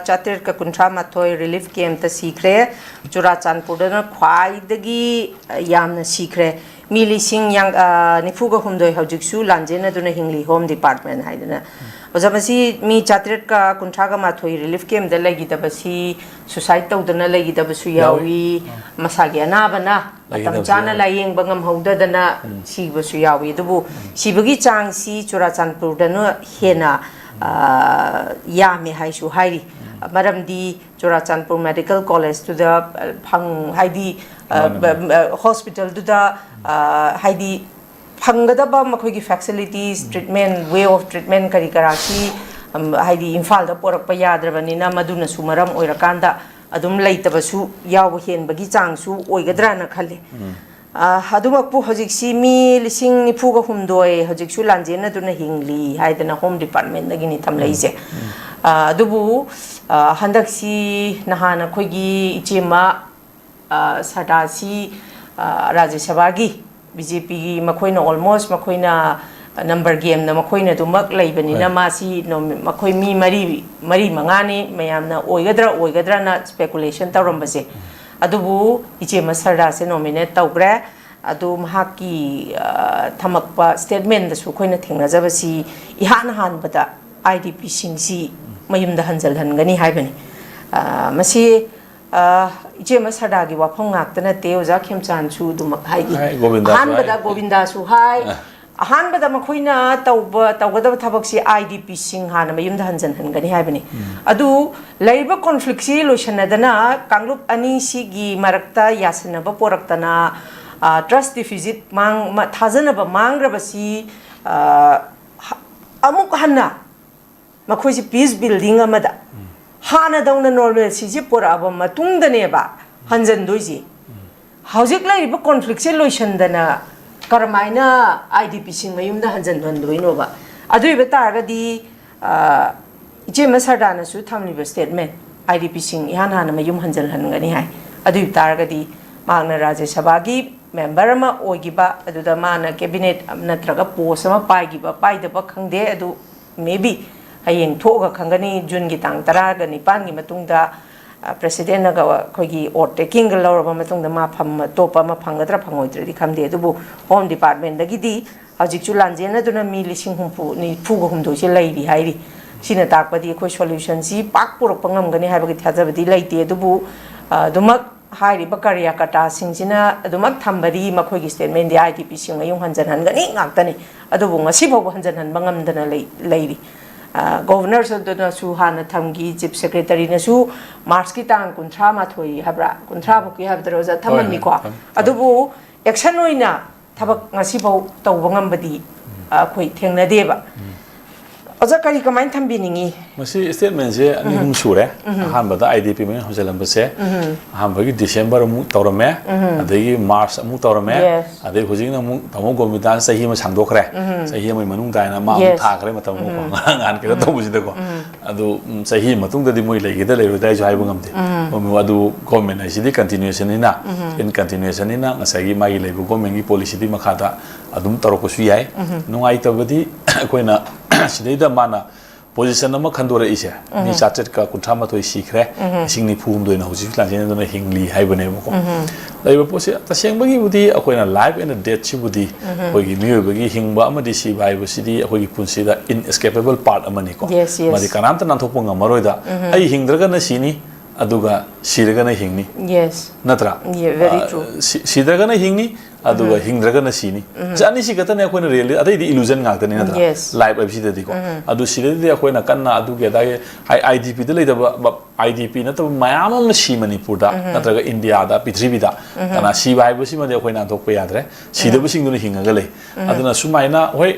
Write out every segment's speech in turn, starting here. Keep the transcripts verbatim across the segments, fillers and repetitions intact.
ꯆꯥꯇ꯭ꯔꯦꯠꯀ ꯀꯨꯟꯊ꯭ꯔꯥ ꯃꯥꯊꯣꯏ ꯔꯤꯂꯤꯐ ꯀꯦꯝꯞꯇ ꯁꯤꯈ꯭ꯔꯦ꯫ ꯆꯨꯔꯥꯆꯥꯟꯄꯨꯔꯗꯅ ꯈ꯭ꯋꯥꯏꯗꯒꯤ ꯌꯥꯝꯅ ꯁꯤꯈ꯭ꯔꯦ꯫ ꯃꯤ ꯂꯤꯁꯤꯡ ꯌꯥꯡ- ꯅꯤꯐꯨꯒ ꯍꯨꯝꯗꯣꯏ ꯍꯧꯖꯤꯛꯁꯨ ꯂꯥꯟꯖꯦꯟꯅꯗꯨꯅ ꯍꯤꯡꯂꯤ, ꯍꯣꯝ ꯗꯤꯄꯥꯔꯠꯃꯦꯟ ꯍꯥꯏꯗꯅ꯫ ꯑꯣꯖꯥ, ꯃꯁꯤ ꯃꯤ ꯆꯥꯇ꯭ꯔꯦꯠꯀ ꯀꯨꯟꯊ꯭ꯔꯥꯒ ꯃꯥꯊꯣꯏ ꯔꯤꯂꯤꯐ ꯀꯦꯝꯞꯇ ꯂꯩꯈꯤꯗꯕꯁꯤ ꯁꯨꯁꯥꯏꯠ ꯇꯧꯗꯅ ꯂꯩꯈꯤꯗꯕꯁꯨ ꯌꯥꯎꯏ꯫ ꯃꯁꯥꯒꯤ ꯑꯅꯥꯕꯅ ꯃꯇꯝ ꯆꯥꯅ ꯂꯥꯏꯌꯦꯡꯕ ꯉꯝꯍꯧꯗꯗꯅ ꯁꯤꯕꯁꯨ ꯌꯥꯎꯏ꯫ ꯑꯗꯨꯕꯨ ꯁꯤꯕꯒꯤ ꯆꯥꯡꯁꯤ ꯆꯨꯔꯥꯆꯥꯟꯄꯨꯔꯗꯅ ꯍꯦꯟꯅ ꯌꯥꯝꯃꯦ ꯍꯥꯏꯁꯨ ꯍꯥꯏꯔꯤ꯫ ꯃꯔꯝꯗꯤ ꯆꯨꯔꯥꯆꯥꯟꯄꯨꯔ ꯃꯦꯗꯤꯀꯦꯜ ꯀꯣꯂꯦꯖꯇꯨꯗ ꯐꯪ ꯍꯥꯏꯗꯤ ꯍꯣꯁꯄꯤꯇꯥꯜꯗꯨꯗ ꯍꯥꯏꯗꯤ ꯐꯪꯒꯗꯕ ꯃꯈꯣꯏꯒꯤ facilities, treatment, way of treatment ꯀꯔꯤ ꯀꯔꯥꯁꯤ ꯍꯥꯏꯗꯤ ꯏꯝꯐꯥꯜꯗ ꯄꯣꯔꯛꯄ ꯌꯥꯗ꯭ꯔꯕꯅꯤꯅ ꯃꯗꯨꯅꯁꯨ ꯃꯔꯝ ꯑꯣꯏꯔꯀꯥꯟꯗ ꯑꯗꯨꯝ ꯂꯩꯇꯕꯁꯨ ꯌꯥꯎꯕ ꯍꯦꯟꯕꯒꯤ ꯆꯥꯡꯁꯨ ꯑꯣꯏꯒꯗ꯭ꯔꯥꯅ ꯈꯜꯂꯤ꯫ ꯑꯗꯨꯃꯛꯄꯨ ꯍꯧꯖꯤꯛꯁꯤ ꯃꯤ ꯂꯤꯁꯤꯡ ꯅꯤꯐꯨꯒ ꯍꯨꯝꯗꯣꯏ ꯍꯧꯖꯤꯛꯁꯨ ꯂꯥꯟꯖꯦꯟꯅꯗꯨꯅ ꯍꯤꯡꯂꯤ ꯍꯥꯏꯗꯅ ꯍꯣꯝ ꯗꯤꯄꯥꯔꯠꯃꯦꯟꯗꯒꯤꯅꯤ ꯊꯝꯂꯛꯏꯁꯦ꯫ ꯑꯗꯨꯕꯨ ꯍꯟꯗꯛꯁꯤ ꯅꯍꯥꯟ ꯑꯩꯈꯣꯏꯒꯤ ꯏꯆꯦꯃ ꯁꯔꯗꯥꯁꯤ ꯔꯥꯖ꯭ꯌ ꯁꯚꯥꯒꯤ ꯕꯤ ꯖꯦ ꯄꯤꯒꯤ ꯃꯈꯣꯏꯅ ꯑꯣꯜꯃꯣꯁ ꯃꯈꯣꯏꯅ ꯅꯝꯕꯔ ꯒꯦꯝꯅ ꯃꯈꯣꯏꯅ ꯑꯗꯨꯃꯛ ꯂꯩꯕꯅꯤꯅ ꯃꯥꯁꯤ ꯃꯈꯣꯏ ꯃꯤ ꯃꯔꯤ ꯃꯔꯤ ꯃꯉꯥꯅꯤ ꯃꯌꯥꯝꯅ ꯑꯣꯏꯒꯗ꯭ꯔꯥ ꯑꯣꯏꯒꯗ꯭ꯔꯥꯅ ꯁ꯭ꯄꯦꯀꯨꯂꯦꯁꯟ ꯇꯧꯔꯝꯕꯁꯦ꯫ ꯑꯗꯨꯕꯨ ꯏꯆꯦꯃ ꯁꯔꯗꯥꯁꯦ ꯅꯣꯃꯤꯅꯦꯠ ꯇꯧꯈ꯭ꯔꯦ꯫ ꯑꯗꯨ ꯃꯍꯥꯛꯀꯤ ꯊꯝꯃꯛꯄ ꯁ꯭ꯇꯦꯠꯃꯦꯟꯗꯁꯨ ꯑꯩꯈꯣꯏꯅ ꯊꯦꯡꯅꯖꯕꯁꯤ ꯏꯍꯥꯟ ꯍꯥꯟꯕꯗ ꯑꯥꯏ ꯗꯤ ꯄꯤꯁꯤꯡꯁꯤ ꯃꯌꯨꯝꯗ ꯍꯟꯖꯤꯜꯍꯟꯒꯅꯤ ꯍꯥꯏꯕꯅꯤ꯫ ꯃꯁꯤ ꯏꯆꯦꯃ ꯁꯔꯗꯥꯒꯤ ꯋꯥꯐꯝ ꯉꯥꯛꯇ ꯅꯠꯇꯦ, ꯑꯣꯖꯥ ꯈꯦꯝꯆꯥꯟꯁꯨ ꯑꯗꯨꯃꯛ ꯍꯥꯏꯔꯤ꯫ ꯑꯍꯥꯟꯕꯗ ꯒꯣꯕꯤꯟꯗꯥꯁꯨ ꯍꯥꯏ꯫ ꯑꯍꯥꯟꯕꯗ ꯃꯈꯣꯏꯅ ꯇꯧꯕ ꯇꯧꯒꯗꯕ ꯊꯕꯛꯁꯤ ꯑꯥꯏ ꯗꯤ ꯄꯤꯁꯤꯡ ꯍꯥꯟꯅ ꯃꯌꯨꯝꯗ ꯍꯟꯖꯤꯟꯍꯟꯒꯅꯤ ꯍꯥꯏꯕꯅꯤ꯫ ꯑꯗꯨ ꯂꯩꯔꯤꯕ ꯀꯣꯟꯐ꯭ꯂꯤꯛꯁꯤ ꯂꯣꯏꯁꯤꯟꯅꯗꯅ ꯀꯥꯡꯂꯨꯞ ꯑꯅꯤꯁꯤꯒꯤ ꯃꯔꯛꯇ ꯌꯥꯁꯤꯟꯅꯕ ꯄꯣꯔꯛꯇꯅ ꯇ꯭ꯔꯁ ꯗꯤꯐꯤꯖꯤꯠ ꯃꯥꯡ ꯊꯥꯖꯅꯕ ꯃꯥꯡꯈ꯭ꯔꯕꯁꯤ ꯑꯃꯨꯛ ꯍꯟꯅ ꯃꯈꯣꯏꯁꯤ ꯄꯤꯁ ꯕꯤꯜꯗꯤꯡ ꯑꯃꯗ ꯍꯥꯟꯅꯗꯧꯅ ꯅꯣꯔꯃꯦꯜꯁꯤꯁꯤ ꯄꯨꯔꯛꯑꯕ ꯃꯇꯨꯡꯗꯅꯦꯕ ꯍꯟꯖꯟꯗꯣꯏꯁꯤ꯫ ꯍꯧꯖꯤꯛ ꯂꯩꯔꯤꯕ ꯀꯣꯟꯐ꯭ꯂꯤꯛꯁꯦ ꯂꯣꯏꯁꯟꯗꯅ ꯀꯔꯝꯍꯥꯏꯅ ꯑꯥꯏ ꯗꯤ ꯄꯤꯁꯤꯡ ꯃꯌꯨꯝꯗ ꯍꯟꯖꯟꯍꯟꯗꯣꯏꯅꯣꯕ? ꯑꯗꯨ ꯑꯣꯏꯕ ꯇꯥꯔꯒꯗꯤ, ꯑ, ꯏꯆꯦꯃ ꯁꯔꯗꯥꯅꯁꯨ ꯊꯝꯂꯤꯕ ꯁ꯭ꯇꯦꯠꯃꯦꯟ, ꯑꯥꯏ ꯗꯤ ꯄꯤꯁꯤꯡ ꯏꯍꯥꯟ ꯍꯥꯟꯅ ꯃꯌꯨꯝ ꯍꯟꯖꯜꯍꯟꯒꯅꯤ ꯍꯥꯏ꯫ ꯑꯗꯨ ꯑꯣꯏꯕ ꯇꯥꯔꯒꯗꯤ ꯃꯍꯥꯛꯅ ꯔꯥꯖ꯭ꯌ ꯁꯚꯥꯒꯤ ꯃꯦꯝꯕꯔ ꯑꯃ ꯑꯣꯏꯈꯤꯕ, ꯑꯗꯨꯗ ꯃꯥꯅ ꯀꯦꯕꯤꯅꯦꯠ ꯅꯠꯇ꯭ꯔꯒ ꯄꯣꯁ ꯑꯃ ꯄꯥꯏꯈꯤꯕ ꯄꯥꯏꯗꯕ ꯈꯪꯗꯦ, ꯑꯗꯨ maybe ꯍꯌꯦꯡ ꯊꯣꯛꯑꯒ ꯈꯪꯒꯅꯤ꯫ ꯖꯨꯟꯒꯤ ꯇꯥꯡ ꯇꯔꯥꯒ ꯅꯤꯄꯥꯟꯒꯤ ꯃꯇꯨꯡꯗ, ꯑ, ꯄ꯭ꯔꯦꯁꯤꯗꯦꯟꯅꯒ ꯑꯩꯈꯣꯏꯒꯤ ꯑꯣꯠ ꯇꯦꯀꯤꯡꯒ ꯂꯧꯔꯕ ꯃꯇꯨꯡꯗ ꯃꯥ ꯐꯝ-, ꯑꯇꯣꯞꯄ ꯑꯃ ꯐꯪꯒꯗ꯭ꯔꯥ ꯐꯪꯉꯣꯏꯗ꯭ꯔꯗꯤ ꯈꯪꯗꯦ, ꯑꯗꯨꯕꯨ ꯍꯣꯝ ꯗꯤꯄꯥꯔꯠꯃꯦꯟꯗꯒꯤꯗꯤ ꯍꯧꯖꯤꯛꯁꯨ ꯂꯥꯟꯖꯦꯟꯅꯗꯨꯅ ꯃꯤ ꯂꯤꯁꯤꯡ ꯍꯨꯝꯐꯨ, ꯅꯤꯐꯨꯒ ꯍꯨꯝꯗꯣꯏꯁꯦ ꯂꯩꯔꯤ ꯍꯥꯏꯔꯤ꯫ ꯁꯤꯅ ꯇꯥꯛꯄꯗꯤ ꯑꯩꯈꯣꯏ ꯁꯣꯂꯨꯁꯟꯁꯤ ꯄꯥꯛ ꯄꯨꯔꯛꯄ ꯉꯝꯒꯅꯤ ꯍꯥꯏꯕꯒꯤ ꯊꯥꯖꯕꯗꯤ ꯂꯩꯇꯦ, ꯑꯗꯨꯕꯨ, ꯑ, ꯑꯗꯨꯃꯛ ꯍꯥꯏꯔꯤꯕ ꯀꯥꯔꯌꯀꯔꯇꯥꯁꯤꯡꯁꯤꯅ ꯑꯗꯨꯃꯛ ꯊꯝꯕꯗꯤ ꯃꯈꯣꯏꯒꯤ ꯁ꯭ꯇꯦꯠꯃꯦꯟꯗꯤ ꯑꯥꯏ ꯗꯤ ꯄꯤꯁꯤꯡ ꯃꯌꯨꯝ ꯍꯟꯖꯤꯟꯍꯟꯒꯅꯤ ꯉꯥꯛꯇꯅꯤ꯫ ꯑꯗꯨꯕꯨ ꯉꯁꯤ ꯐꯥꯎꯕ ꯍꯟꯖꯤꯟꯍꯟꯕ ꯉꯝꯗꯅ ꯂꯩ-, ꯂꯩꯔꯤ꯫ ꯑ, ꯒꯣꯚꯔꯅꯔꯁꯨ ꯑꯗꯨꯅꯁꯨ ꯍꯥꯟꯅ ꯊꯝꯈꯤ, ꯆꯤꯐ ꯁꯦꯀ꯭ꯔꯦꯇꯔꯤꯅꯁꯨ ꯃꯥꯔꯆꯀꯤ ꯇꯥꯡ ꯀꯨꯟꯊ꯭ꯥ ꯃꯥꯊꯣꯏ ꯍꯥꯏꯕ꯭ꯔꯥ, ꯀꯨꯟꯊ꯭ꯔꯥ ꯐꯥꯎꯀꯤ ꯍꯥꯏꯕꯗꯔꯣ, ꯑꯣꯖꯥ, ꯍꯣꯏ, ꯍꯣꯏ, ꯊꯝꯃꯝꯃꯤꯀꯣ꯫ ꯊꯝꯃꯤ, ꯊꯝꯃꯤ꯫ ꯑꯗꯨꯕꯨ ꯑꯦꯛꯁꯟ ꯑꯣꯏꯅ ꯊꯕꯛ ꯉꯁꯤꯐꯥꯎ ꯇꯧꯕ ꯉꯝꯕꯗꯤ, ꯑ, ꯑꯩꯈꯣꯏ ꯊꯦꯡꯅꯗꯦꯕ꯫ ꯑꯣꯖꯥ, ꯀꯔꯤ ꯀꯃꯥꯏꯅ ꯊꯝꯕꯤꯅꯤꯡꯉꯤ? ꯃꯁꯤ ꯁ꯭ꯇꯦꯠꯃꯦꯟꯁꯦ ꯑꯅꯤ ꯑꯍꯨꯝ ꯁꯨꯔꯦ꯫ ꯑꯍꯥꯟꯕꯗ ꯑꯥꯏ ꯗꯤ ꯄꯤ ꯃꯌꯨꯝ ꯍꯟꯖꯤꯜꯂꯝꯕꯁꯦ, ꯑꯍꯥꯟꯕꯒꯤ ꯗꯤꯁꯦꯝꯕꯔ ꯑꯃꯨꯛ ꯇꯧꯔꯝꯃꯦ, ꯑꯗꯒꯤ ꯃꯥꯔꯆ ꯑꯃꯨꯛ ꯇꯧꯔꯝꯃꯦ, Yes. ꯑꯗꯩ ꯍꯧꯖꯤꯛꯅ ꯑꯃꯨꯛ ꯇꯥꯃꯣ ꯒꯣꯕꯤꯟꯗꯥꯅ ꯆꯍꯤ ꯑꯃ ꯁꯥꯡꯗꯣꯛꯈ꯭ꯔꯦ꯫ ꯆꯍꯤ ꯑꯃꯒꯤ ꯃꯅꯨꯡꯗ ꯍꯥꯏꯅ ꯃꯥ ꯑꯃꯨꯛ Yes. ꯊꯥꯈ꯭ꯔꯦ, ꯃꯇꯝ ꯑꯃꯨꯛ ꯉꯍꯥꯟ, ꯉꯍꯥꯟ ꯀꯩꯅꯣ ꯇꯧꯕꯁꯤꯗꯀꯣ꯫ ꯑꯗꯨ, ꯎꯝ, ꯆꯍꯤ ꯃꯇꯨꯡꯗꯗꯤ ꯃꯣꯏ ꯂꯩꯒꯗ꯭ꯔꯥ ꯂꯩꯔꯣꯏꯗ꯭ꯔꯥ ꯑꯩꯁꯨ ꯍꯥꯏꯕ ꯉꯝꯗꯦ꯫ ꯎꯝ, ꯑꯗꯨ ꯒꯣꯔꯃꯦꯟ ꯍꯥꯏꯁꯤꯗꯤ ꯀꯟꯇꯤꯅ꯭ꯌꯨꯁꯟꯅꯤꯅ, ꯎꯝ, in continuationꯅꯤꯅ ꯉꯁꯥꯏꯒꯤ ꯃꯥꯒꯤ ꯂꯩꯕ ꯒꯣꯔꯃꯦꯟꯒꯤ ꯄꯣꯂꯤꯁꯤꯗꯤ ꯃꯈꯥꯗ ꯑꯗꯨꯝ ꯇꯧꯔꯛꯄꯁꯨ ꯌꯥꯏ꯫ ꯎꯝ, ꯅꯨꯡꯉꯥꯏꯇꯕꯗꯤ ꯑꯩꯈꯣꯏꯅ ꯁꯤꯗꯩꯗ ꯃꯥꯅ ꯄꯣꯖꯤꯁꯟ ꯑꯃ ꯈꯟꯗꯣꯔꯛꯏꯁꯦ, ꯃꯤ ꯎꯝ, ꯆꯥꯇ꯭ꯔꯦꯠꯀ ꯀꯨꯟꯊ꯭ꯔꯥ ꯃꯥꯊꯣꯏ ꯁꯤꯈ꯭ꯔꯦ, ꯎꯝ, ꯂꯤꯁꯤꯡ ꯅꯤꯐꯨ ꯍꯨꯝꯗꯣꯏꯅ ꯍꯧꯖꯤꯛ ꯂꯥꯟꯖꯦꯟꯅꯗꯨꯅ ꯍꯤꯡꯂꯤ ꯍꯥꯏꯕꯅꯦꯕꯀꯣ꯫ ꯎꯝ, ꯂꯩꯔꯤꯕ ꯄꯣꯠꯁꯦ ꯇꯁꯦꯡꯕꯒꯤꯕꯨꯗꯤ ꯑꯩꯈꯣꯏꯅ life and deathꯁꯤꯕꯨꯗꯤ ꯎꯝ, ꯑꯩꯈꯣꯏꯒꯤ ꯃꯤꯑꯣꯏꯕꯒꯤ ꯍꯤꯡꯕ ꯑꯃꯗꯤ ꯁꯤꯕ ꯍꯥꯏꯕꯁꯤꯗꯤ ꯑꯩꯈꯣꯏꯒꯤ ꯄꯨꯟꯁꯤꯗ inescapable part ꯑꯃꯅꯤꯀꯣ꯫ Yes, yes. ꯃꯗꯤ ꯀꯅꯥꯝꯇ ꯅꯥꯟꯊꯣꯛꯄ ꯉꯝꯃꯔꯣꯏꯗ꯫ ꯎꯝ, ꯑꯩ ꯍꯤꯡꯗ꯭ꯔꯒꯅ ꯁꯤꯅꯤ, ꯑꯗꯨꯒ ꯁꯤꯔꯒꯅ ꯍꯤꯡꯅꯤ꯫ Yes. ꯅꯠꯇ꯭ꯔꯥ? Yeah, very ꯑ, true. ꯁꯤ-, ꯁꯤꯗ꯭ꯔꯒꯅ ꯍꯤꯡꯅꯤ, ꯑꯗꯨꯒ ꯎꯝ, ꯍꯤꯡꯗ꯭ꯔꯒꯅ ꯁꯤꯅꯤ꯫ ꯎꯝ. ꯁꯤ ꯑꯅꯤꯁꯤ ꯈꯛꯇꯅꯦ ꯑꯩꯈꯣꯏꯅ ꯔꯤꯌꯦꯂꯤ-, ꯑꯇꯩꯗꯤ ꯏꯂꯨꯖꯟ ꯉꯥꯛꯇꯅꯤ ꯅꯠꯇ꯭ꯔꯥ? Yes. ꯂꯥꯏꯐ ꯍꯥꯏꯕꯁꯤꯗꯗꯤꯀꯣ꯫ ꯎꯝ. ꯑꯗꯨ ꯁꯤꯗꯩꯗꯤ ꯑꯩꯈꯣꯏꯅ ꯀꯟꯅ ꯑꯗꯨꯒꯤ ꯑꯗꯥꯒꯤ ꯍꯥꯏ-, ꯑꯥꯏ ꯗꯤ ꯄꯤꯗ ꯂꯩꯇꯕ ꯕ-, ꯑꯥꯏ ꯗꯤ ꯄꯤ ꯅꯠꯇꯕ ꯃꯌꯥꯝ ꯑꯃ ꯁꯤ ꯃꯅꯤꯄꯨꯔꯗ ꯎꯝ, ꯅꯠꯇ꯭ꯔꯒ ꯏꯟꯗꯤꯌꯥꯗ, ꯄ꯭ꯔꯤꯊꯤꯕꯤꯗ꯫ ꯎꯝ. ꯀꯅꯥ ꯁꯤꯕ ꯍꯥꯏꯕꯁꯤꯃꯗꯤ ꯑꯩꯈꯣꯏ ꯅꯥꯟꯊꯣꯛꯄ ꯌꯥꯗ꯭ꯔꯦ꯫ ꯎꯝ. ꯁꯤꯗꯕꯁꯤꯡꯗꯨꯅ ꯍꯤꯡꯉꯒ ꯂꯩ꯫ ꯎꯝ. ꯑꯗꯨꯅ ꯁꯨꯃꯥꯏꯅ, ꯍꯣꯏ,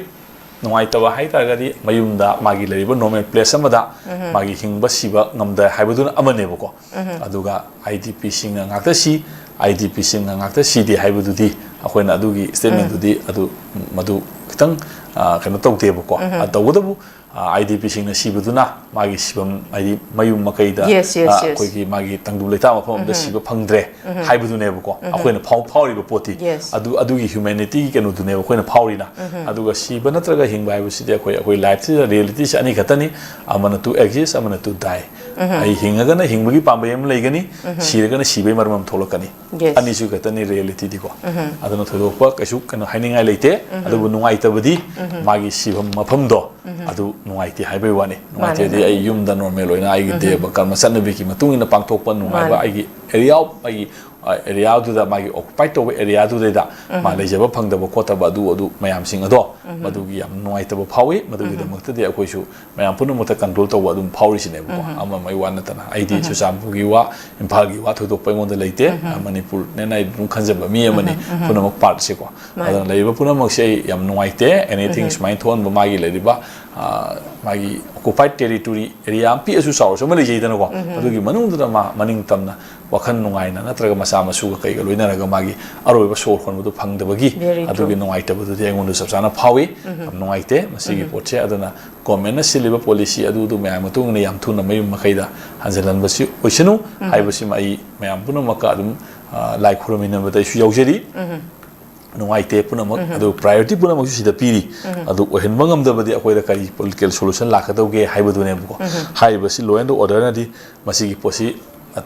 ꯅꯨꯡꯉꯥꯏꯇꯕ ꯍꯥꯏ ꯇꯥꯔꯒꯗꯤ ꯃꯌꯨꯝꯗ ꯃꯥꯒꯤ ꯂꯩꯔꯤꯕ ꯅꯣꯔꯃꯦꯜ ꯄ꯭ꯂꯦꯁ ꯑꯃꯗ ꯎꯝ, ꯃꯥꯒꯤ ꯍꯤꯡꯕ ꯁꯤꯕ ꯉꯝꯗ ꯍꯥꯏꯕꯗꯨꯅ ꯑꯃꯅꯦꯕꯀꯣ꯫ ꯎꯝ. ꯑꯗꯨꯒ ꯑꯥꯏ ꯗꯤ ꯄꯤꯁꯤꯡꯅ ꯉꯥꯛꯇ ꯁꯤ, ꯑꯥꯏ ꯗꯤ ꯄꯤꯁꯤꯡꯅ ꯉꯥꯛꯇ ꯁꯤꯗꯦ ꯍꯥꯏꯕꯗꯨꯗꯤ ꯑꯩꯈꯣꯏꯅ ꯑꯗꯨꯒꯤ ꯁ꯭ꯇꯦꯠꯃꯦꯟꯗꯨꯗꯤ ꯑꯗꯨ, ꯃꯗꯨ ꯈꯤꯇꯪ, ꯑ, ꯀꯩꯅꯣ ꯇꯧꯗꯦꯕꯀꯣ꯫ ꯎꯝ. ꯑ, ꯇꯧꯕꯇꯕꯨ ꯑꯥꯏ ꯗꯤ ꯄꯤꯁꯤꯡꯅ ꯁꯤꯕꯗꯨꯅ ꯃꯥꯒꯤ ꯁꯤꯐꯝ, ꯍꯥꯏꯗꯤ ꯃꯌꯨꯝ ꯃꯀꯩꯗ, Yes, yes, ꯑꯥ, yes. ꯑꯩꯈꯣꯏꯒꯤ ꯃꯥꯒꯤ ꯇꯪꯗꯨ ꯂꯩꯇꯥ ꯃꯐꯝ ꯑꯃꯗ ꯁꯤꯕ ꯐꯪꯗ꯭ꯔꯦ ꯍꯥꯏꯕꯗꯨꯅꯦꯕꯀꯣ, ꯑꯩꯈꯣꯏꯅ ꯐꯥꯎ-, ꯐꯥꯎꯔꯤꯕ ꯄꯣꯠꯇꯤ꯫ Yes. ꯑꯗꯨ, ꯑꯗꯨꯒꯤ ꯍ꯭ꯌꯨꯃꯦꯅꯤꯇꯤꯒꯤ ꯀꯩꯅꯣꯗꯨꯅꯦꯕ ꯑꯩꯈꯣꯏꯅ ꯐꯥꯎꯔꯤꯅ꯫ ꯑꯗꯨꯒ ꯁꯤꯕ ꯅꯠꯇ꯭ꯔꯒ ꯍꯤꯡꯕ ꯍꯥꯏꯕꯁꯤꯗꯤ ꯑꯩꯈꯣꯏ, ꯑꯩꯈꯣꯏ ꯂꯥꯏꯐꯁꯤꯗ ꯔꯤꯌꯦꯂꯤꯇꯤꯁꯦ ꯑꯅꯤ ꯈꯛꯇꯅꯤ, ꯑꯃꯅ to exist, ꯑꯃꯅ to die꯫ ꯑꯩ ꯍꯤꯡꯉꯒꯅ ꯍꯤꯡꯕꯒꯤ ꯄꯥꯝꯕꯩ ꯑꯃ ꯂꯩꯒꯅꯤ, ꯁꯤꯔꯒꯅ ꯁꯤꯕꯒꯤ ꯃꯔꯝ ꯑꯃ ꯊꯣꯛꯂꯛꯀꯅꯤ꯫ Yes. ꯑꯅꯤꯁꯨ ꯈꯛꯇꯅꯤ ꯔꯤꯌꯦꯂꯤꯇꯤꯗꯤꯀꯣ꯫ ꯑꯗꯨꯅ ꯊꯣꯏꯗꯣꯛꯄ ꯀꯩꯁꯨ ꯀꯩꯅꯣ ꯍꯥꯏꯅꯤꯡꯉꯥꯏ ꯂꯩꯇꯦ꯫ ꯑꯗꯨꯕꯨ ꯅꯨꯡꯉꯥꯏꯇꯕꯗꯤ ꯃꯥꯒꯤ ꯁꯤꯐꯝ ꯃꯐꯝꯗꯣ ꯑꯗꯨ ꯅꯨꯡꯉꯥꯏꯇꯦ ꯍꯥꯏꯕꯩ ꯋꯥꯅꯤ꯫ ꯅꯨꯡꯉꯥꯏꯇꯦꯗꯤ ꯃꯥꯅꯦ꯫ ꯑꯩ ꯌꯨꯝꯗ ꯅꯣꯔꯃꯦꯜ ꯑꯣꯏꯅ ꯑꯩꯒꯤ ꯗꯦꯕ ꯀꯔꯃ ꯆꯠꯅꯕꯤꯒꯤ ꯃꯇꯨꯡ ꯏꯟꯅ ꯄꯥꯡꯊꯣꯛꯄ ꯅꯨꯡꯉꯥꯏꯕ, ꯃꯥꯅꯦ꯫ ꯑꯩꯒꯤ ꯑꯦꯔꯤꯌꯥ, ꯑꯩꯒꯤ, ꯑ, ꯑꯦꯔꯤꯌꯥꯗꯨꯗ, ꯃꯥꯒꯤ ꯑꯣꯀꯨꯄꯥꯏꯠ ꯇꯧꯕ ꯑꯦꯔꯤꯌꯥꯗꯨꯗꯩꯗ ꯃꯥ ꯂꯩꯖꯕ ꯐꯪꯗꯕ ꯈꯣꯠꯇꯕ ꯑꯗꯨ, ꯑꯗꯨ ꯃꯌꯥꯝꯁꯤꯡ ꯑꯗꯣ ꯃꯗꯨꯒꯤ ꯌꯥꯝ ꯅꯨꯡꯉꯥꯏꯇꯕ ꯐꯥꯎꯏ꯫ ꯃꯗꯨꯒꯤꯗꯃꯛꯇꯗꯤ ꯑꯩꯈꯣꯏꯁꯨ ꯃꯌꯥꯝ ꯄꯨꯝꯅꯃꯛꯇ ꯀꯟꯇ꯭ꯔꯣꯜ ꯇꯧꯕ ꯑꯗꯨꯝ ꯐꯥꯎꯔꯤꯁꯤꯅꯦꯕꯀꯣ꯫ ꯑꯃ ꯑꯃꯒꯤ ꯋꯥ ꯅꯠꯇꯅ ꯑꯩꯗꯤ ꯆꯨꯔꯆꯥꯟꯄꯨꯔꯒꯤ ꯋꯥ, ꯏꯝꯐꯥꯜꯒꯤ ꯋꯥ ꯊꯣꯏꯗꯣꯛꯄ ꯑꯩꯉꯣꯟꯗ ꯂꯩꯇꯦ꯫ ꯃꯅꯤꯄꯨꯔꯅꯦꯅ ꯑꯩ ꯑꯗꯨꯝ ꯈꯟꯖꯕ ꯃꯤ ꯑꯃꯅꯤ꯫ ꯄꯨꯝꯅꯃꯛ ꯄꯥꯔꯠꯁꯦꯀꯣ꯫ ꯃꯥꯅꯤ꯫ ꯑꯗꯨꯅ ꯂꯩꯔꯤꯕ ꯄꯨꯝꯅꯃꯛꯁꯦ ꯑꯩ ꯌꯥꯝ ꯅꯨꯡꯉꯥꯏꯇꯦ꯫ ꯑꯦꯅꯤꯊꯤꯡ ꯁꯨꯃꯥꯏꯅ ꯊꯣꯛꯍꯟꯕ ꯃꯥꯒꯤ ꯂꯩꯔꯤꯕ, ꯑ, ꯃꯥꯒꯤ ꯑꯣꯀꯨꯄꯥꯏꯠ ꯇꯦꯔꯤꯇꯣꯔꯤ ꯑꯦꯔꯤꯌꯥ ꯑꯃ ꯄꯤꯛꯑꯁꯨ ꯆꯥꯎꯔꯁꯨ ꯑꯃ ꯂꯩꯖꯩꯗꯅꯀꯣ꯫ ꯑꯗꯨꯒꯤ ꯃꯅꯨꯡꯗꯨꯗ ꯃꯥ ꯃꯅꯤꯡ ꯇꯝꯅ ꯋꯥꯈꯜ ꯅꯨꯡꯉꯥꯏꯅ ꯅꯠꯇ꯭ꯔꯒ ꯃꯆꯥ ꯃꯁꯨꯒ ꯀꯩꯒ ꯂꯣꯏꯅꯔꯒ ꯃꯥꯒꯤ ꯑꯔꯣꯏꯕ ꯁꯣꯔ ꯍꯣꯟꯕꯗꯨ ꯐꯪꯗꯕꯒꯤ Very true. ꯑꯗꯨꯒꯤ ꯅꯨꯡꯉꯥꯏꯇꯕꯗꯨꯗꯤ ꯑꯩꯉꯣꯟꯗ ꯆꯞ ꯆꯥꯅ ꯐꯥꯎꯏ꯫ ꯌꯥꯝ ꯅꯨꯡꯉꯥꯏꯇꯦ ꯃꯁꯤꯒꯤ ꯄꯣꯠꯁꯦ꯫ ꯑꯗꯨꯅ ꯒꯣꯔꯃꯦꯟꯅ ꯁꯤꯜꯂꯤꯕ ꯄꯣꯂꯤꯁꯤ ꯑꯗꯨꯗꯨ ꯃꯌꯥꯝ ꯃꯇꯨꯡ ꯏꯟꯅ ꯌꯥꯝ ꯊꯨꯅ ꯃꯌꯨꯝ ꯃꯀꯩꯗ ꯍꯟꯖꯤꯜꯍꯟꯕꯁꯤ ꯑꯣꯏꯁꯅꯨ ꯍꯥꯏꯕꯁꯤꯃ ꯑꯩ ꯃꯌꯥꯝ ꯄꯨꯝꯅꯃꯛꯀ ꯑꯗꯨꯝ, ꯑ, ꯂꯥꯏ ꯈꯨꯔꯨꯝꯃꯤꯟꯅꯕꯗ ꯑꯩꯁꯨ ꯌꯥꯎꯖꯔꯤ꯫ ꯅꯨꯡꯉꯥꯏꯇꯦ ꯄꯨꯝꯅꯃꯛ꯫ ꯑꯗꯨ ꯄ꯭ꯔꯥꯏꯌꯣꯔꯤꯇꯤ ꯄꯨꯝꯅꯃꯛꯁꯨ ꯁꯤꯗ ꯄꯤꯔꯤ꯫ ꯑꯗꯨ ꯑꯣꯏꯍꯟꯕ ꯉꯝꯗꯕꯗꯤ ꯑꯩꯈꯣꯏꯗ ꯀꯔꯤ ꯄꯣꯂꯤꯇꯤꯀꯦꯜ ꯁꯣꯂꯨꯁꯟ ꯂꯥꯛꯀꯗꯧꯒꯦ ꯍꯥꯏꯕꯗꯨꯅꯦꯕꯀꯣ꯫ ꯍꯥꯏꯔꯤꯕꯁꯤ law and order ꯅꯗꯤ ꯃꯁꯤꯒꯤ ꯄꯣꯠꯁꯤ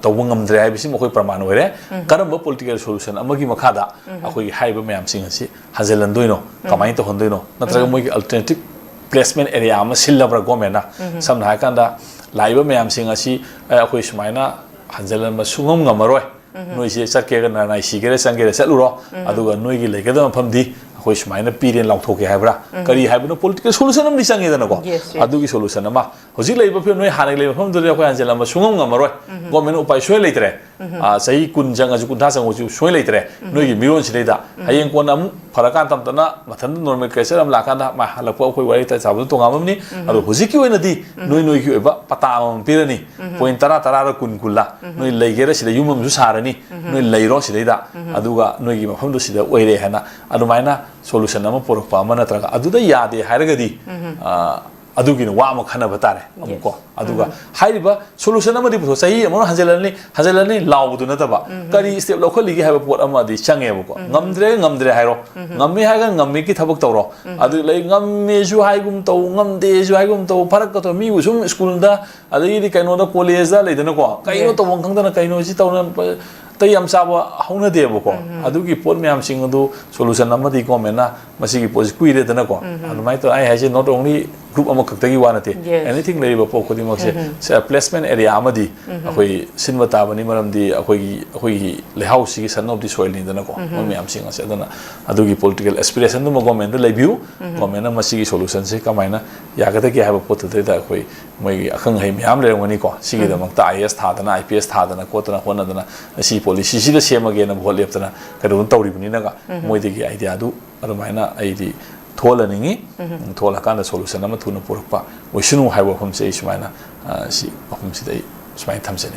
ꯇꯧꯕ ꯉꯝꯗ꯭ꯔꯦ ꯍꯥꯏꯕꯁꯤꯃ ꯑꯩꯈꯣꯏ ꯄ꯭ꯔꯃꯥꯟ ꯑꯣꯏꯔꯦ꯫ ꯀꯔꯝꯕ ꯄꯣꯂꯤꯇꯤꯀꯦꯜ ꯁꯣꯂꯨꯁꯟ ꯑꯃꯒꯤ ꯃꯈꯥꯗ ꯑꯩꯈꯣꯏꯒꯤ ꯍꯥꯏꯔꯤꯕ ꯃꯌꯥꯝꯁꯤꯡ ꯑꯁꯤ ꯍꯟꯖꯤꯜꯍꯟꯗꯣꯏꯅꯣ? ꯀꯃꯥꯏꯅ ꯇꯧꯍꯟꯗꯣꯏꯅꯣ? ꯅꯠꯇ꯭ꯔꯒ ꯃꯣꯏꯒꯤ ꯑꯜꯇꯔꯅꯦꯇꯤꯞ ꯄ꯭ꯂꯦꯁꯃꯦꯟ ꯑꯦꯔꯤꯌꯥ ꯑꯃ ꯁꯤꯜꯂꯕ꯭ꯔꯥ ꯒꯣꯔꯃꯦꯟꯅ? ꯁꯝꯅ ꯍꯥꯏꯔꯀꯥꯟꯗ ꯂꯥꯛꯏꯕ ꯃꯌꯥꯝꯁꯤꯡ ꯑꯁꯤ, ꯑꯦ, ꯑꯩꯈꯣꯏ ꯁꯨꯃꯥꯏꯅ ꯍꯟꯖꯤꯜꯍꯟꯕ ꯁꯨꯡꯉꯝ ꯉꯝꯃꯔꯣꯏ꯫ ꯅꯣꯏꯁꯦ ꯆꯠꯀꯦꯒ ꯅꯔꯅꯥꯏ ꯁꯤꯒꯦꯔꯥ ꯆꯪꯒꯦꯔꯥ ꯆꯠꯂꯨꯔꯣ꯫ ꯑꯗꯨꯒ ꯅꯣꯏꯒꯤ ꯂꯩꯒꯗꯕ ꯃꯐꯝꯗꯤ ꯑꯩꯈꯣꯏ ꯁꯨꯃꯥꯏꯅ ꯄꯤꯔꯦꯅ ꯂꯥꯎꯊꯣꯛꯀꯦ ꯍꯥꯏꯕ꯭ꯔꯥ? ꯀꯔꯤ ꯍꯥꯏꯕꯅꯣ? ꯄꯣꯂꯤꯇꯤꯀꯦꯜ ꯁꯣꯂꯨꯁꯟ ꯑꯃꯗꯤ ꯆꯪꯉꯦꯗꯅꯀꯣ꯫ Yes, yes. ꯑꯗꯨꯒꯤ ꯁꯣꯂꯨꯁꯟ ꯑꯃ ꯍꯧꯖꯤꯛ ꯂꯩꯔꯤꯕ ꯐꯤꯕꯝ, ꯅꯣꯏ ꯍꯥꯟꯅꯒꯤ ꯂꯩꯕ ꯃꯐꯝꯗꯨꯗ ꯑꯩꯈꯣꯏ ꯍꯟꯖꯤꯜꯂꯝꯕ ꯁꯨꯡꯉꯝ ꯉꯝꯃꯔꯣꯏ꯫ ꯒꯣꯔꯃꯦꯟ ꯎꯄꯥꯏ ꯁꯨꯡꯂꯩ ꯂꯩꯇ꯭ꯔꯦ꯫ ꯑꯥ, ꯆꯍꯤ ꯀꯨꯟ ꯆꯪꯉꯁꯨ, ꯀꯨꯟꯊ꯭ꯔꯥ ꯆꯪꯉꯁꯨ ꯁꯨꯡꯂꯩ ꯂꯩꯇ꯭ꯔꯦ꯫ ꯅꯣꯏꯒꯤ ꯃꯤꯔꯣꯟꯁꯤꯗꯩꯗ ꯍꯌꯦꯡ ꯀꯣꯟꯅ ꯑꯃꯨꯛ ꯐꯔꯀꯥꯟ ꯇꯞ ꯇꯞꯅ ꯃꯊꯟꯇ ꯅꯣꯔꯃꯦꯜ ꯀꯜꯆꯔ ꯑꯃ ꯂꯥꯛꯀꯥꯟꯗ ꯃꯥ ꯍꯜꯂꯛꯄ ꯑꯩꯈꯣꯏ ꯋꯥꯔꯤ ꯋꯥꯇꯥꯏ ꯁꯥꯕꯗꯣ ꯇꯣꯉꯥꯟꯕ ꯑꯃꯅꯤ꯫ ꯑꯗꯣ ꯍꯧꯖꯤꯛꯀꯤ ꯑꯣꯏꯅꯗꯤ ꯅꯣꯏ ꯅꯣꯏꯒꯤ ꯑꯣꯏꯕ ꯄꯇꯥ ꯑꯃꯃꯝ ꯄꯤꯔꯅꯤ꯫ ꯄꯣꯏꯟ ꯇꯔꯥ, ꯇꯔꯥꯔ ꯀꯨꯟ, ꯀꯨꯟꯂ ꯅꯣꯏ ꯂꯩꯒꯦꯔꯥ ꯁꯤꯗ ꯌꯨꯝ ꯑꯃꯁꯨ ꯁꯥꯔꯅꯤ꯫ ꯅꯣꯏ ꯂꯩꯔꯣ ꯁꯤꯗꯩꯗ꯫ ꯑꯗꯨꯒ ꯅꯣꯏꯒꯤ ꯃꯐꯝꯗꯣ ꯁꯤꯗ ꯑꯣꯏꯔꯦ ꯍꯥꯏꯅ ꯑꯗꯨꯃꯥꯏꯅ ꯁꯣꯂꯨꯁꯟ ꯑꯃ ꯄꯨꯔꯛꯄ ꯑꯃ ꯅꯠꯇ꯭ꯔꯒ ꯑꯗꯨꯗ ꯌꯥꯗꯦ ꯍꯥꯏꯔꯒꯗꯤ, ꯑ, ꯑꯗꯨꯒꯤꯅ ꯋꯥ ꯑꯃ ꯈꯟꯅꯕ ꯇꯥꯔꯦ ꯑꯃꯨꯛꯀꯣ꯫ ꯑꯗꯨꯒ ꯍꯥꯏꯔꯤꯕ solution ꯑꯃꯗꯤ ꯄꯨꯊꯣꯛ, ꯆꯍꯤ ꯑꯃ ꯍꯟꯖꯤꯜꯂꯅꯤ, ꯍꯟꯖꯤꯜꯂꯅꯤ ꯂꯥꯎꯕꯗꯨ ꯅꯠꯇꯕ, ꯀꯔꯤ step ꯂꯧꯈꯠꯂꯤꯒꯦ ꯍꯥꯏꯕ ꯄꯣꯠ ꯑꯃꯗꯤ ꯆꯪꯉꯦꯕꯀꯣ꯫ ꯉꯝꯗ꯭ꯔꯦ, ꯉꯝꯗ꯭ꯔꯦ ꯍꯥꯏꯔꯣ꯫ ꯉꯝꯃꯦ ꯍꯥꯏꯔꯒ ꯉꯝꯃꯦꯒꯤ ꯊꯕꯛ ꯇꯧꯔꯣ꯫ ꯑꯗꯨ ꯂꯩ, ꯉꯝꯃꯦꯁꯨ ꯍꯥꯏꯒꯨꯝ ꯇꯧ, ꯉꯝꯗꯦꯁꯨ ꯍꯥꯏꯒꯨꯝ ꯇꯧ, ꯐꯔꯛꯀ ꯇꯧ꯫ ꯃꯤꯕꯨ ꯁꯨꯝ ꯁ꯭ꯀꯨꯜꯗ, ꯑꯗꯒꯤꯗꯤ ꯀꯩꯅꯣꯗ, ꯀꯣꯂꯦꯖꯇ ꯂꯩꯗꯅꯀꯣ, ꯀꯩꯅꯣ ꯇꯧꯐꯝ ꯈꯪꯗꯅ, ꯀꯩꯅꯣ ꯁꯤ ꯇꯧꯅ, ꯑꯇꯩ ꯌꯥꯝ ꯆꯥꯕ ꯍꯧꯅꯗꯦꯕꯀꯣ꯫ ꯑꯗꯨꯒꯤ ꯄꯣꯠ ꯃꯌꯥꯝꯁꯤꯡ ꯑꯗꯨ solution ꯑꯃꯗꯤ ꯒꯣꯔꯃꯦꯟꯅ ꯃꯁꯤꯒꯤ ꯄꯣꯠꯁꯤ ꯀꯨꯏꯔꯦꯗꯅꯀꯣ꯫ ꯑꯗꯨꯃꯥꯏꯅ ꯇꯧꯔ ꯑꯩ ꯍꯥꯏꯁꯦ, not only group ꯑꯃꯈꯛꯇꯒꯤ ꯋꯥ ꯅꯠꯇꯦ꯫ Anything ꯂꯩꯔꯤꯕ ꯄꯣꯠ ꯈꯨꯗꯤꯡꯃꯛꯁꯦ, ꯁꯦ, placement area ꯑꯃꯗꯤ ꯑꯩꯈꯣꯏ ꯁꯤꯟꯕ ꯇꯥꯕꯅꯤ, ꯃꯔꯝꯗꯤ ꯑꯩꯈꯣꯏꯒꯤ, ꯑꯩꯈꯣꯏꯒꯤ ꯂꯩꯍꯥꯎꯁꯤꯒꯤ son of the soilꯅꯤꯗꯅꯀꯣ, ꯃꯣꯏ ꯃꯌꯥꯝꯁꯤꯡ ꯑꯁꯦ꯫ ꯑꯗꯨꯅ ꯑꯗꯨꯒꯤ political aspirationꯗꯨꯃ ꯒꯣꯔꯃꯦꯟꯗ ꯂꯩꯕꯤꯌꯨ꯫ ꯒꯣꯔꯃꯦꯟꯅ ꯃꯁꯤꯒꯤ solutionꯁꯦ ꯀꯃꯥꯏꯅ ꯌꯥꯒꯗꯒꯦ ꯍꯥꯏꯕ ꯄꯣꯠꯇꯨꯗꯩꯗ ꯑꯩꯈꯣꯏ ꯃꯣꯏꯒꯤ ꯑꯈꯪ ꯑꯍꯩ ꯃꯌꯥꯝ ꯂꯩꯔꯝꯒꯅꯤꯀꯣ꯫ ꯁꯤꯒꯤꯗꯃꯛꯇ IAS ꯊꯥꯗꯅ, IPS ꯊꯥꯗꯅ ꯈꯣꯠꯇꯅ ꯍꯣꯠꯅꯗꯅ ꯁꯤ policyꯁꯤꯗ ꯁꯦꯝꯃꯒꯦꯅ ꯚꯣꯠ ꯂꯦꯞꯇꯅ ꯀꯩꯅꯣ ꯇꯧꯔꯤꯕꯅꯤꯅꯒ, ꯃꯣꯏꯗꯒꯤ ideaꯗꯨ ꯑꯗꯨꯃꯥꯏꯅ ꯑꯩꯗꯤ ꯊꯣꯛꯍꯜꯂꯅꯤꯡꯉꯤ꯫ ꯊꯣꯛꯍꯜꯂꯀꯥꯟꯗ solution ꯑꯃ ꯊꯨꯅ ꯄꯨꯔꯛꯄ ꯑꯣꯏꯁꯅꯨ ꯍꯥꯏꯕ ꯋꯥꯐꯝꯁꯦ ꯑꯩ ꯁꯨꯃꯥꯏꯅ, ꯑ, ꯁꯤ ꯃꯐꯝꯁꯤꯗ ꯑꯩ ꯁꯨꯃꯥꯏꯅ ꯊꯝꯖꯅꯤꯡꯉꯤ꯫